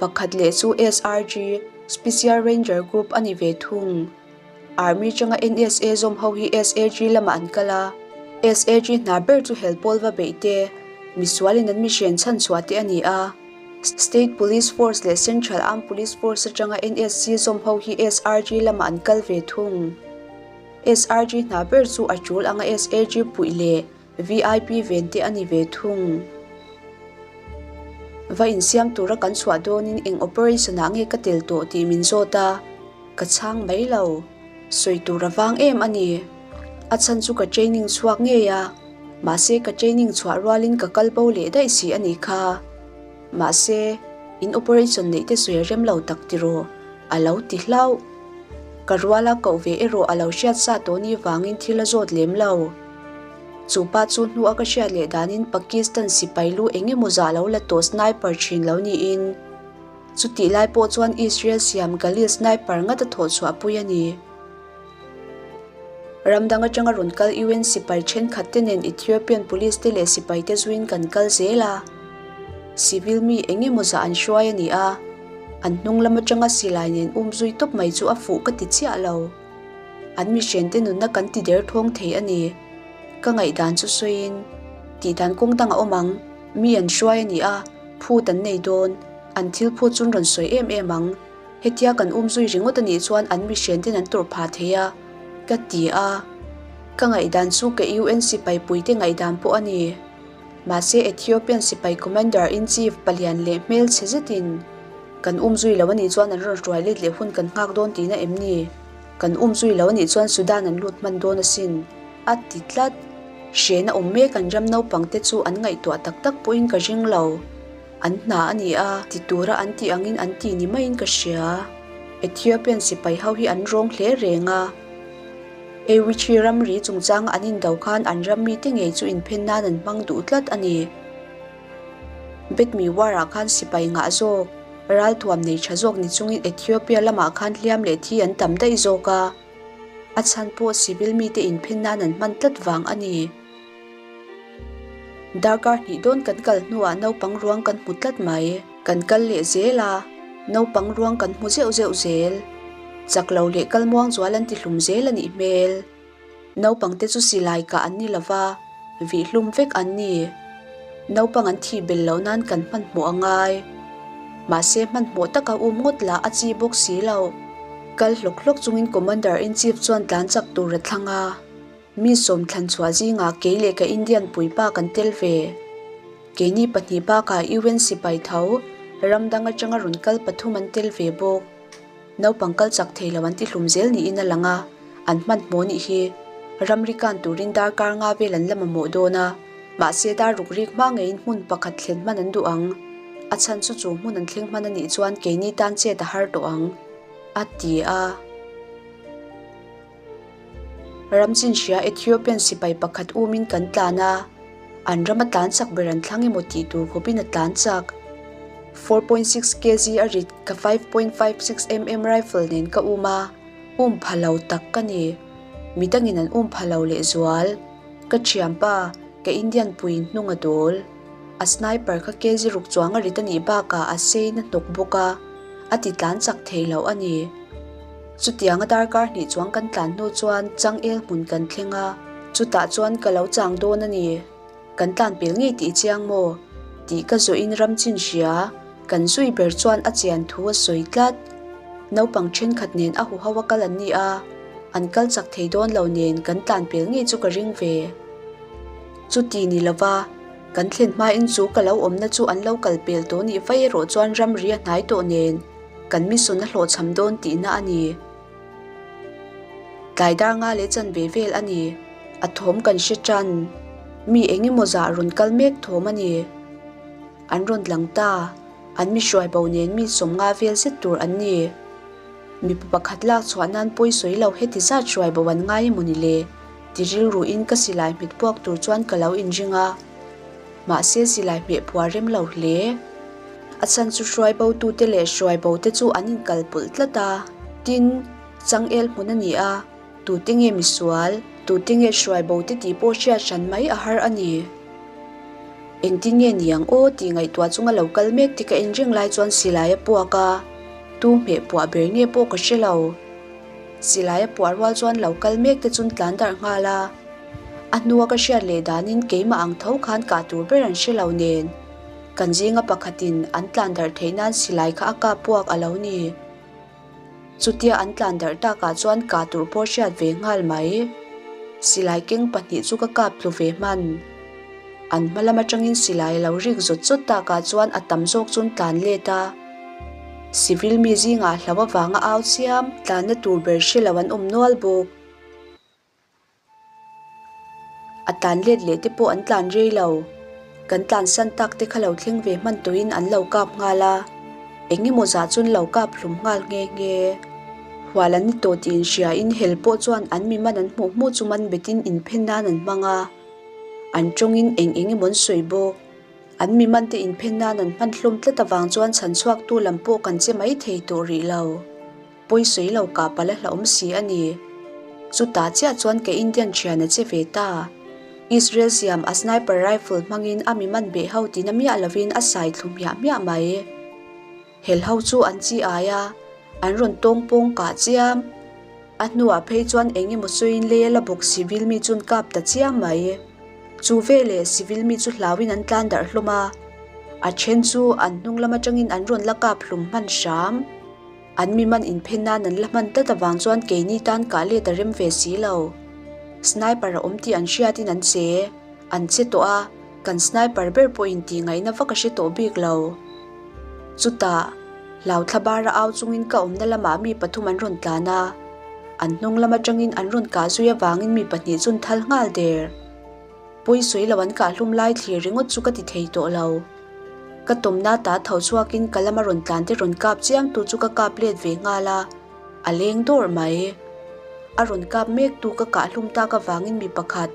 pakhat leh chu SRG, Special Ranger Group, a ni ve thung. Army changa NSA zawm ho hi SAG lamah an kal a, SAG hna ber chu hel pawl va beih te, misualin an mihrian chhan chhuah te a ni a. State Police Force leh Central Armed Police Force atanga NSC zawm ho hi SRG lamah an kal ve thung. SRG hna ber chu a tul anga SAG puih leh VIP ven te a ni ve thung. Va insiam tura kan chhuah dawnin eng operation ah nge ka tel tawh tih min zawt a, ka chhang mai lo. Sawi tur a vang em a ni. A chhan chu ka training chhuak ngei a, mahse ka training chhuah rualin ka kal bo leh daih si a nih kha. Mahse, in operation neih te sawi a rem lo tak tiraw? A lo ti hlauh. Ka ruala koh ve erawh a lo hriat sa tawh ni vangin thil a zawt lem lo. Chu pa chu hnua ka hriat leh danin Pakistan sipai lu eng emaw zah lo la tawh sniper thin lo niin. Chutih lai pawh chuan Israel siam Galil sniper ngat a thawh chhuah pui a ni. Ram dang atanga rawn kal UN sipai thenkhat te nen Ethiopian police te leh sipai te zuiin kan kal zel a. Civil mi eng emaw zah an hruai a ni a, an hnung lam atanga silai nen um zui tawp mai chu a fuh ka ti chiah lo. An mihrian te nunna kan ti der thawng thei a ni. Ka ngaihdan chu sawiin, tihdan kawng dang a awm ang, mi an hruai a ni a, phut an nei dawn, an thil phut chun rawn sawi em em ang. Hetia kan um zui ringawt a nih chuan an mihrian ten an tawrh phah thei a, ka ti a. Ka ngaihdan chu ka UN sipai puite ngaihdan pawh a ni. Mahse Ethiopian sipai commander in chief palian leh hmelchhe zetin kan um zui lo a nih chuan an rawn hruai let leh hun kan nghak dawn tihna em ni? Kan um zui lo a nih chuan Sudan an lut hman dawn asin, a ti tlat. Hrehna awm mek an ram naupangte chu an ngaihtuah tak tak pawhin ka ring lo. An hna a ni a, ti tura an tih angin an ti ni maiin ka hria. Ethiopian sipai ho hi an rawng hle reng a. Eritrea ramri chungchanga an indo khan an ram mite ngei chu inphen nan an hmang duh tlat a ni. Betmi War-ah khan sipai ngah zawk, ralthuam nei tha zawk ni chungin Ethiopia lamah khan hliam leh thi an tam daih zawk a. A chhan pawh civil mite inphen nan an hman tlat vang a ni. Darkar hnih dawn kan kal hnuah naupang ruang kan hmu tlat mai. Kan kal leh zel a, naupang ruang kan hmu zeuh zeuh zel. Chak lo leh kal muang zual an ti hlum zel a nih hmel. Naupangte chu silai kah an ni lova, vih hlum vek an ni. Naupang an thih bel loh nan kan hmanhmawh a ngai. Mahse hmanhmawh taka um ngawt lah a chi bawk si lo. Kal hlawk hlawk chungin Commander in Chief chuan tlan chak tur a thlang a. Mi sawm thlan chhuah zingah kei leh ka Indian puipa kan tel ve. Keini pahnih bakah UN sipai tho ram dang atanga rawn kal pathum an tel ve bawk. Naupang kal chak thei lo an ti hlum zel niin a lang a, an hmanhmawh nih hi. Ramri kan turin darkar nga vel an la mamawh dawn a, mahse dar ruk rik hma ngeiin hmun pakhat thlen hman an duh ang. A chhan chu chu hmun an thleng hman a nih chuan keini tan chet a har tawh ang, a ti a. Ramchinhria Ethiopian sipai pakhat umin kan tlan a, an rama tlan chak ber an thlang emaw tih tur khawpin a tlan chak. 4.6 kg a rit ka 5.56 mm rifle nen ka um a, um pha lo tak ka ni. Midangin an um pha lo lehzual. Ka thianpa, ka Indian puiin hnung a dawl. A sniper kha kg ruk chuang a rit a nih bakah a sein a hnawk bawk a, a ti tlan chak thei lo a ni. Chutianga darkar hnih chuang kan tlan hnu chuan changel hmun kan thleng a, chutah chuan ka lo chang dawn a ni. Kan tlan pel ngei tih chiang maw? Tih ka zawhin ram chin hria, kan zui ber chuan a chian thu a sawi tlat. Naupang thenkhat nen a huho a kal an ni a, an kal chak thei dawn lo nen kan tlan pel ngei chu ka ring ve. Chuti ni lova, kan thlen hmain chu ka lo awmna chu an lo kal pel tawh nih vai erawh chuan ramri a hnai tawh nen, Kan mission a hlawhchham dawn tihna a ni. Tlai dar nga leh chanve vel a ni. A thawm kan hre tan. Mi eng emaw zah rawn kal mek thawm a ni. An rawn lang ta. An mi hruai bo nen mi sawm nga vel zet tur an ni. Mipa pakhat lak chhuah nan pawi sawi lo heti zat hruai bo an ngai emaw ni le? Ti rilruin ka silai hmet puak tur chuan ka lo inring a. Mahse silai hmeh phuar rem lo hle. A chhan chu hruai bo tute leh hruai bo te chu an inkal pawlh tlat a. Tin, changel hmun a ni a, tute nge misual, tute nge hruai bo te tih pawh hriat hran mai a har a ni. Engtin nge ni ang aw tih ngaihtuah chunga lo kal mek te ka inring lai chuan silai a puak a, tu hmeh puah ber nge pawh ka hre lo. Silai a puah rual chuan lo kal mek te chun tlan darh nghal a. A hnua ka hriat leh danin keimah ang tho khan kah tur ber an hre lo nen, kan zinga pakhatin an tlan darh theih nan silai kha a kap puak a lo ni. Chutia an tlan darh takah chuan kah tur pawh hriat ve nghal mai. Silai keng pahnih chu ka kap tlu ve hman. An hma lam atangin silai a lo rik zawt zawt takah chuan a tam zawk chuan tlan let a. Civil mi zingah hlau avanga au chiam tlanna tur ber hre lo an awm nual bawk. A tlan let leh te pawh an tlan rei lo. Kan tlan san tak te kha lo thleng ve hman tawhin an lo kap nghal a, eng emaw zah chuan lo kap hlum nghal nghe nghe. Hual an ni tawh tih inhriain hel pawh chuan an mi man an hmuh hmuh chu man betin inphen nan an hmang a, an tawngin eng eng emaw an sawi bawk. An mi man te inphen nan an hman hlawm tlat avang chuan chhan chhuaktu lam pawh kan che mai thei tawh rih lo. Pawisawi lo kah palh a hlauhawm si a ni. Chutah chiah chuan ka Indian thian a che ve ta. Israel siam a sniper rifle hmangin a mi man beh ho tina miah lovin a sai thlu hmiah hmiah mai. Hel ho chu an chi ai a, an rawn tawng pawng kah chiam. A hnuah phei chuan eng emaw sawiin lei a la bawk civil mi chun kap ta chiam mai. Chu veleh civil mi chu hlauin an tlan darh hlawm a, a then chu an hnung lam atangin an rawn la kap hlum hman hram. An mi man inphen nan an la hman tlat avang chuan keini tan kah let a rem ve si lo. Sniper a awm tih an hriatin an che, an che tawh a, kan sniper ber pawhin tih ngaihna vak a hre tawh bik lo. Chutah, hlauthla bara au chungin ka awmna lamah mi pathum an rawn tlan a, an hnung lam atangin an rawn kah zui avangin mi pahnih chun thal nghal der. Pawi sawi lo an kah hlum lai thlir ringawt chu ka ti thei tawh lo. Ka tawmna ta tho chhuakin ka lama rawn tlan te rawn kap chiam tu chu ka kap let ve nghal a, a leng dawrh mai. A rawn kap mek tu ka kah hlum tak avangin mi pakhat,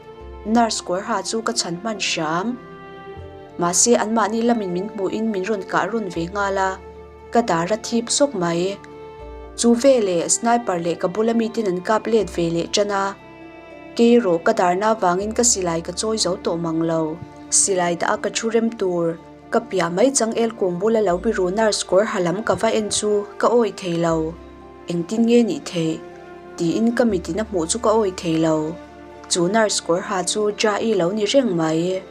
nurse kawr ha chu ka chhan hman hram. Mahse anmahni lamin min hmuhin min rawn kah rawn ve nghal a, ka dar a thip sawk mai. Chu veleh sniper leh ka bula miten an kap let ve leh tan a. Kei rawh ka darna avangin ka silai ka chawi zo tawh mang lo. Silai dah a ka thu rem tur. Ka piah mai changel kung bula lo biru nurse kawr ha lam ka va en chu ka awih thei lo. Engtin nge nih theih? Tiin ka mitin a hmuh chu ka awih thei lo. Chu nurse kawr ha chu Ja-i lo ni reng mai.